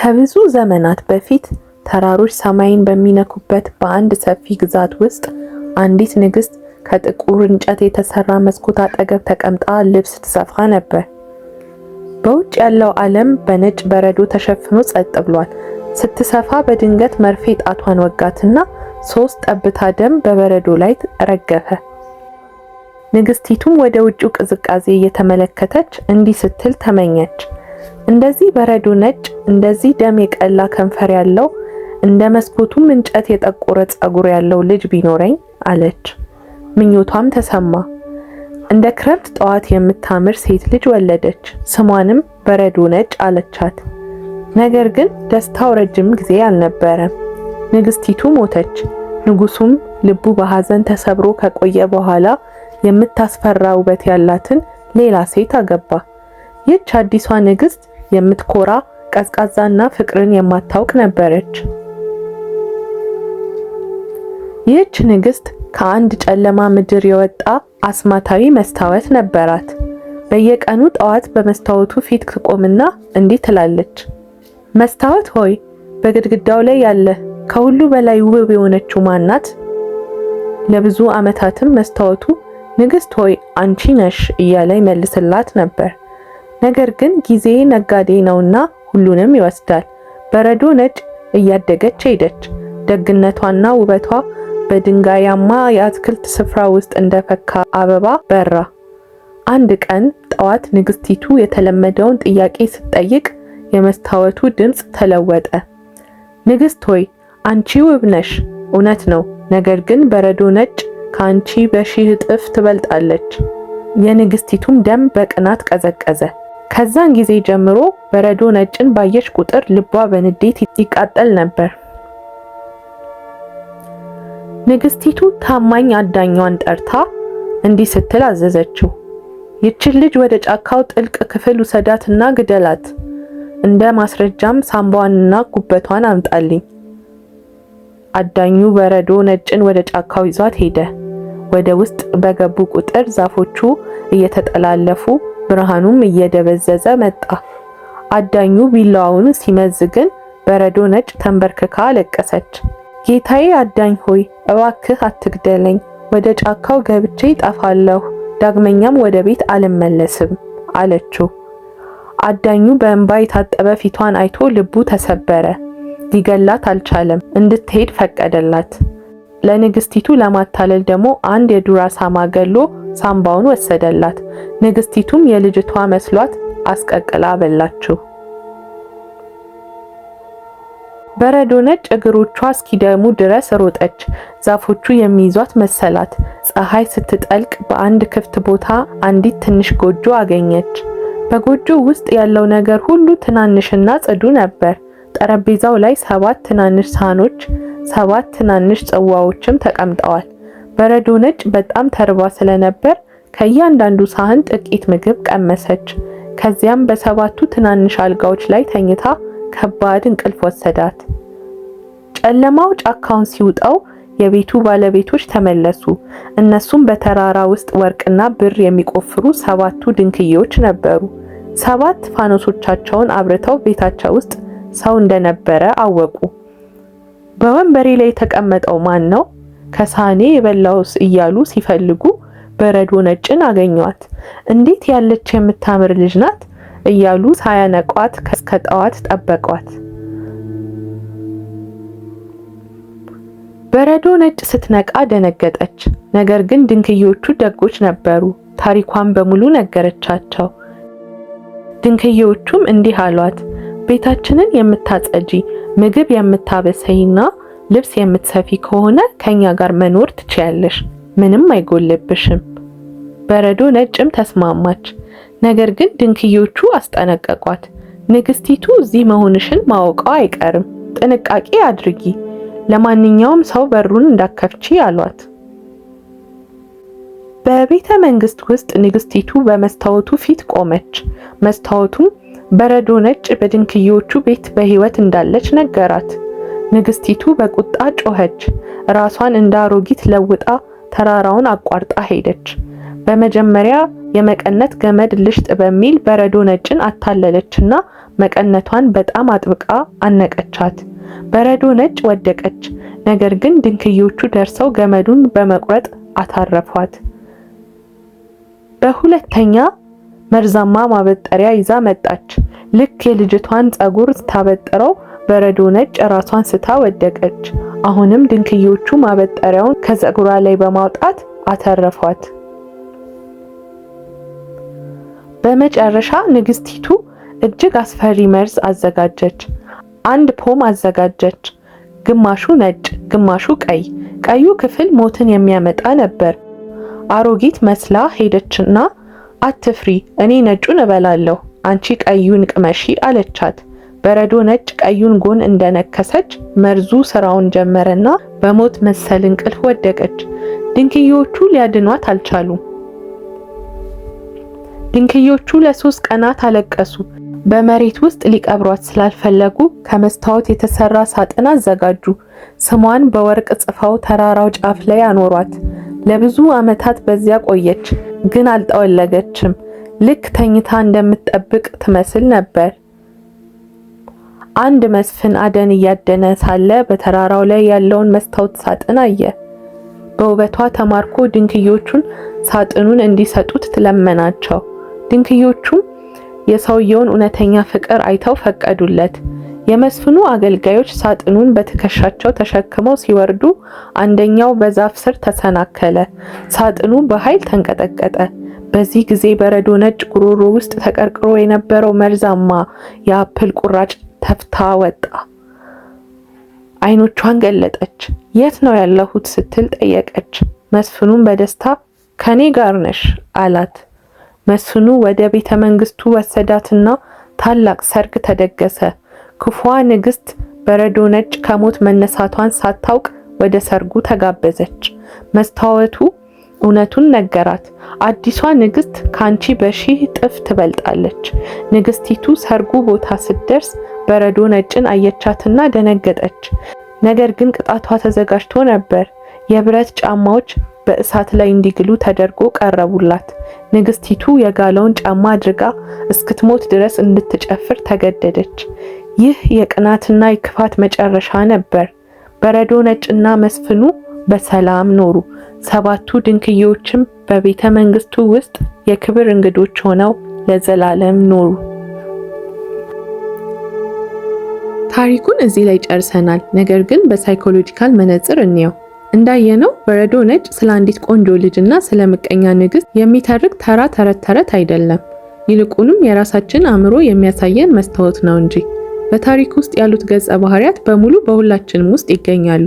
ከብዙ ዘመናት በፊት ተራሮች ሰማይን በሚነኩበት በአንድ ሰፊ ግዛት ውስጥ አንዲት ንግስት ከጥቁር እንጨት የተሰራ መስኮት አጠገብ ተቀምጣ ልብስ ትሰፋ ነበር። በውጭ ያለው ዓለም በነጭ በረዶ ተሸፍኖ ጸጥ ብሏል። ስትሰፋ በድንገት መርፌ ጣቷን ወጋትና ሶስት ጠብታ ደም በበረዶ ላይ ረገፈ። ንግስቲቱም ወደ ውጭው ቅዝቃዜ እየተመለከተች እንዲህ ስትል ተመኘች። እንደዚህ በረዶ ነጭ፣ እንደዚህ ደም የቀላ ከንፈር ያለው፣ እንደ መስኮቱም እንጨት የጠቆረ ጸጉር ያለው ልጅ ቢኖረኝ አለች። ምኞቷም ተሰማ። እንደ ክረምት ጠዋት የምታምር ሴት ልጅ ወለደች። ስሟንም በረዶ ነጭ አለቻት። ነገር ግን ደስታው ረጅም ጊዜ አልነበረም። ንግስቲቱ ሞተች። ንጉሱም ልቡ በሐዘን ተሰብሮ ከቆየ በኋላ የምታስፈራ ውበት ያላትን ሌላ ሴት አገባ። ይህች አዲሷ ንግስት የምትኮራ፣ ቀዝቃዛና ፍቅርን የማታውቅ ነበረች። ይህች ንግስት ከአንድ ጨለማ ምድር የወጣ አስማታዊ መስታወት ነበራት። በየቀኑ ጠዋት በመስታወቱ ፊት ትቆምና እንዲህ ትላለች፦ መስታወት ሆይ፣ በግድግዳው ላይ ያለ ከሁሉ በላይ ውብ የሆነችው ማን ናት? ለብዙ ዓመታትም መስታወቱ ንግስት ሆይ አንቺ ነሽ እያለ ይመልስላት ነበር። ነገር ግን ጊዜ ነጋዴ ነውና ሁሉንም ይወስዳል። በረዶ ነጭ እያደገች ሄደች። ደግነቷና ውበቷ በድንጋያማ የአትክልት ስፍራ ውስጥ እንደፈካ አበባ በራ። አንድ ቀን ጠዋት ንግስቲቱ የተለመደውን ጥያቄ ስትጠይቅ የመስታወቱ ድምፅ ተለወጠ። ንግስት ሆይ አንቺ ውብ ነሽ፣ እውነት ነው። ነገር ግን በረዶ ነጭ ከአንቺ በሺህ እጥፍ ትበልጣለች። የንግስቲቱም ደም በቅናት ቀዘቀዘ። ከዛን ጊዜ ጀምሮ በረዶ ነጭን ባየች ቁጥር ልቧ በንዴት ይቃጠል ነበር። ንግስቲቱ ታማኝ አዳኟን ጠርታ እንዲህ ስትል አዘዘችው። ይችን ልጅ ወደ ጫካው ጥልቅ ክፍል ውሰዳትና ግደላት። እንደ ማስረጃም ሳምባዋንና ጉበቷን አምጣልኝ። አዳኙ በረዶ ነጭን ወደ ጫካው ይዟት ሄደ። ወደ ውስጥ በገቡ ቁጥር ዛፎቹ እየተጠላለፉ ብርሃኑም እየደበዘዘ መጣ። አዳኙ ቢላዋውን ሲመዝ ግን በረዶ ነጭ ተንበርክካ አለቀሰች። ጌታዬ አዳኝ ሆይ እባክህ አትግደለኝ፣ ወደ ጫካው ገብቼ እጠፋለሁ፣ ዳግመኛም ወደ ቤት አልመለስም አለችው። አዳኙ በእንባ የታጠበ ፊቷን አይቶ ልቡ ተሰበረ። ሊገላት አልቻለም። እንድትሄድ ፈቀደላት። ለንግስቲቱ ለማታለል ደግሞ አንድ የዱር አሳማ ገሎ ሳምባውን ወሰደላት። ንግስቲቱም የልጅቷ መስሏት አስቀቅላ በላችው። በረዶ ነጭ እግሮቿ እስኪደሙ ድረስ ሮጠች። ዛፎቹ የሚይዟት መሰላት። ፀሐይ ስትጠልቅ በአንድ ክፍት ቦታ አንዲት ትንሽ ጎጆ አገኘች። በጎጆው ውስጥ ያለው ነገር ሁሉ ትናንሽና ጽዱ ነበር። ጠረጴዛው ላይ 7 ትናንሽ ሳህኖች፣ 7 ትናንሽ ጽዋዎችም ተቀምጠዋል። በረዶ ነጭ በጣም ተርባ ስለነበር ከእያንዳንዱ ሳህን ጥቂት ምግብ ቀመሰች። ከዚያም በሰባቱ ትናንሽ አልጋዎች ላይ ተኝታ ከባድ እንቅልፍ ወሰዳት። ጨለማው ጫካውን ሲውጠው የቤቱ ባለቤቶች ተመለሱ። እነሱም በተራራ ውስጥ ወርቅና ብር የሚቆፍሩ 7ቱ ድንክዬዎች ነበሩ። 7 ፋኖሶቻቸውን አብርተው ቤታቸው ውስጥ ሰው እንደነበረ አወቁ። በወንበሬ ላይ የተቀመጠው ማን ነው? ከሳህኔ የበላውስ? እያሉ ሲፈልጉ በረዶ ነጭን አገኟት። እንዴት ያለች የምታምር ልጅ ናት እያሉ ሳያነቋት እስከ ጠዋት ጠበቋት። በረዶ ነጭ ስትነቃ ደነገጠች። ነገር ግን ድንክዬዎቹ ደጎች ነበሩ። ታሪኳን በሙሉ ነገረቻቸው። ድንክዬዎቹም እንዲህ አሏት፦ ቤታችንን የምታጸጂ፣ ምግብ የምታበሰይና ልብስ የምትሰፊ ከሆነ ከኛ ጋር መኖር ትችያለሽ፣ ምንም አይጎልብሽም። በረዶ ነጭም ተስማማች። ነገር ግን ድንክዬዎቹ አስጠነቀቋት። ንግስቲቱ እዚህ መሆንሽን ማወቋ አይቀርም፣ ጥንቃቄ አድርጊ፣ ለማንኛውም ሰው በሩን እንዳከፍቺ አሏት። በቤተ መንግስት ውስጥ ንግስቲቱ በመስታወቱ ፊት ቆመች። መስታወቱም በረዶ ነጭ በድንክዬዎቹ ቤት በሕይወት እንዳለች ነገራት። ንግስቲቱ በቁጣ ጮኸች። ራሷን እንደ አሮጊት ለውጣ ተራራውን አቋርጣ ሄደች። በመጀመሪያ የመቀነት ገመድ ልሽጥ በሚል በረዶ ነጭን አታለለችና መቀነቷን በጣም አጥብቃ አነቀቻት። በረዶ ነጭ ወደቀች። ነገር ግን ድንክዮቹ ደርሰው ገመዱን በመቁረጥ አታረፏት። በሁለተኛ መርዛማ ማበጠሪያ ይዛ መጣች። ልክ የልጅቷን ጸጉር ስታበጥረው በረዶ ነጭ ራሷን ስታ ወደቀች። አሁንም ድንክዮቹ ማበጠሪያውን ከጸጉሯ ላይ በማውጣት አተረፏት። በመጨረሻ ንግስቲቱ እጅግ አስፈሪ መርዝ አዘጋጀች። አንድ ፖም አዘጋጀች። ግማሹ ነጭ፣ ግማሹ ቀይ። ቀዩ ክፍል ሞትን የሚያመጣ ነበር። አሮጊት መስላ ሄደችና አትፍሪ፣ እኔ ነጩን እበላለሁ፣ አንቺ ቀዩን ቅመሺ አለቻት። በረዶ ነጭ ቀዩን ጎን እንደነከሰች መርዙ ስራውን ጀመረና በሞት መሰል እንቅልፍ ወደቀች። ድንክዮቹ ሊያድኗት አልቻሉም። ድንክዮቹ ለ3 ቀናት አለቀሱ። በመሬት ውስጥ ሊቀብሯት ስላልፈለጉ ከመስታወት የተሰራ ሳጥን አዘጋጁ። ስሟን በወርቅ ጽፈው ተራራው ጫፍ ላይ አኖሯት። ለብዙ ዓመታት በዚያ ቆየች፣ ግን አልጠወለገችም። ልክ ተኝታ እንደምትጠብቅ ትመስል ነበር። አንድ መስፍን አደን እያደነ ሳለ በተራራው ላይ ያለውን መስታወት ሳጥን አየ። በውበቷ ተማርኮ ድንክዮቹን ሳጥኑን እንዲሰጡት ለመናቸው። ድንክዮቹም የሰውየውን እውነተኛ ፍቅር አይተው ፈቀዱለት። የመስፍኑ አገልጋዮች ሳጥኑን በትከሻቸው ተሸክመው ሲወርዱ አንደኛው በዛፍ ስር ተሰናከለ። ሳጥኑ በኃይል ተንቀጠቀጠ። በዚህ ጊዜ በረዶ ነጭ ጉሮሮ ውስጥ ተቀርቅሮ የነበረው መርዛማ የ apple ቁራጭ ተፍታ ወጣ። አይኖቿን ገለጠች። የት ነው ያለሁት ስትል ጠየቀች። መስፍኑም በደስታ ከኔ ጋር ነሽ አላት። መስፍኑ ወደ ቤተ መንግስቱ ወሰዳትና ታላቅ ሰርግ ተደገሰ። ክፉዋ ንግስት በረዶ ነጭ ከሞት መነሳቷን ሳታውቅ ወደ ሰርጉ ተጋበዘች። መስታወቱ እውነቱን ነገራት። አዲሷ ንግስት ካንቺ በሺህ እጥፍ ትበልጣለች። ንግስቲቱ ሰርጉ ቦታ ስትደርስ በረዶ ነጭን አየቻትና ደነገጠች። ነገር ግን ቅጣቷ ተዘጋጅቶ ነበር። የብረት ጫማዎች በእሳት ላይ እንዲግሉ ተደርጎ ቀረቡላት። ንግስቲቱ የጋለውን ጫማ አድርጋ እስክትሞት ድረስ እንድትጨፍር ተገደደች። ይህ የቅናትና የክፋት መጨረሻ ነበር። በረዶ ነጭና መስፍኑ በሰላም ኖሩ። ሰባቱ ድንክዮችም በቤተ መንግስቱ ውስጥ የክብር እንግዶች ሆነው ለዘላለም ኖሩ። ታሪኩን እዚህ ላይ ጨርሰናል። ነገር ግን በ psychological መነጽር እንየው። እንዳየነው በረዶ ነጭ ስለ አንዲት ቆንጆ ልጅና ስለ ምቀኛ ንግስት የሚተርክ ተራ ተረት ተረት አይደለም። ይልቁንም የራሳችን አእምሮ የሚያሳየን መስታወት ነው እንጂ። በታሪክ ውስጥ ያሉት ገጸ ባህሪያት በሙሉ በሁላችንም ውስጥ ይገኛሉ።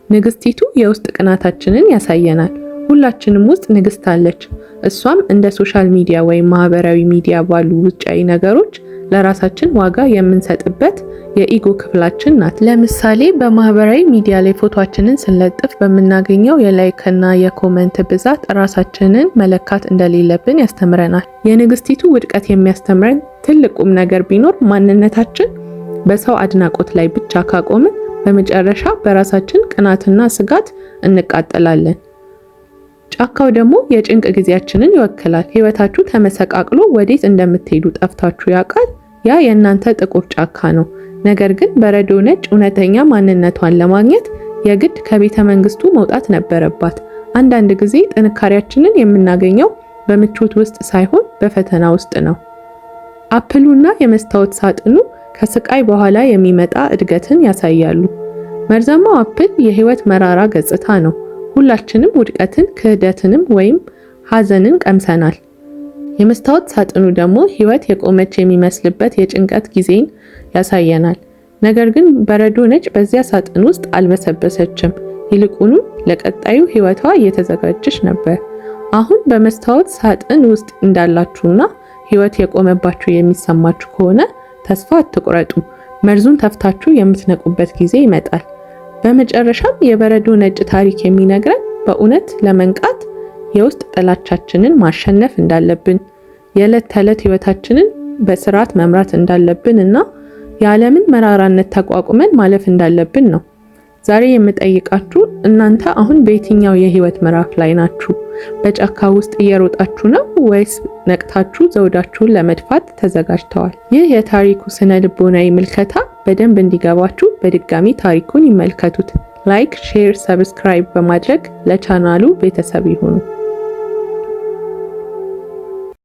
ንግስቲቱ የውስጥ ቅናታችንን ያሳየናል። ሁላችንም ውስጥ ንግስት አለች። እሷም እንደ social media ወይም ማህበራዊ ሚዲያ ባሉ ውጫዊ ነገሮች ለራሳችን ዋጋ የምንሰጥበት የ ego ክፍላችን ናት። ለምሳሌ በማህበራዊ ሚዲያ ላይ ፎቶአችንን ስንለጥፍ በምናገኘው የ like ና የ comment ብዛት ራሳችንን መለካት እንደሌለብን ያስተምረናል። የንግስቲቱ ውድቀት የሚያስተምረን ትልቅ ቁም ነገር ቢኖር ማንነታችን በሰው አድናቆት ላይ ብቻ ካቆምን በመጨረሻ በራሳችን ቅናትና ስጋት እንቃጠላለን። ጫካው ደግሞ የጭንቅ ጊዜያችንን ይወክላል። ህይወታችሁ ተመሰቃቅሎ ወዴት እንደምትሄዱ ጠፍታችሁ ያውቃል? ያ የእናንተ ጥቁር ጫካ ነው። ነገር ግን በረዶ ነጭ እውነተኛ ማንነቷን ለማግኘት የግድ ከቤተ መንግስቱ መውጣት ነበረባት። አንዳንድ ጊዜ ጥንካሬያችንን የምናገኘው በምቾት ውስጥ ሳይሆን በፈተና ውስጥ ነው። Apple ኡና የመስታወት ሳጥኑ ከስቃይ በኋላ የሚመጣ እድገትን ያሳያሉ። መርዛማው apple የህይወት መራራ ገጽታ ነው። ሁላችንም ውድቀትን፣ ክህደትንም ወይም ሀዘንን ቀምሰናል። የመስታወት ሳጥኑ ደግሞ ህይወት የቆመች የሚመስልበት የጭንቀት ጊዜን ያሳየናል። ነገር ግን በረዶ ነጭ በዚያ ሳጥን ውስጥ አልበሰበሰችም። ይልቁንም ለቀጣዩ ህይወቷ እየተዘጋጀች ነበር። አሁን በመስታወት ሳጥን ውስጥ እንዳላችሁና ህይወት የቆመባችሁ የሚሰማችሁ ከሆነ ተስፋ አትቁረጡ። መርዙን ተፍታችሁ የምትነቁበት ጊዜ ይመጣል። በመጨረሻም የበረዶ ነጭ ታሪክ የሚነግረን በእውነት ለመንቃት የውስጥ ጥላቻችንን ማሸነፍ እንዳለብን፣ የዕለት ተዕለት ህይወታችንን በስርዓት መምራት እንዳለብን እና የዓለምን መራራነት ተቋቁመን ማለፍ እንዳለብን ነው። ዛሬ የምጠይቃችሁ እናንተ አሁን በየትኛው የህይወት ምዕራፍ ላይ ናችሁ? በጫካ ውስጥ እየሮጣችሁ ነው ወይስ ነቅታችሁ ዘውዳችሁን ለመድፋት ተዘጋጅተዋል። ይህ የታሪኩ ስነ ልቦናዊ ምልከታ በደንብ እንዲገባችሁ በድጋሚ ታሪኩን ይመልከቱት። Like፣ share፣ subscribe በማድረግ ለቻናሉ ቤተሰብ ይሁኑ።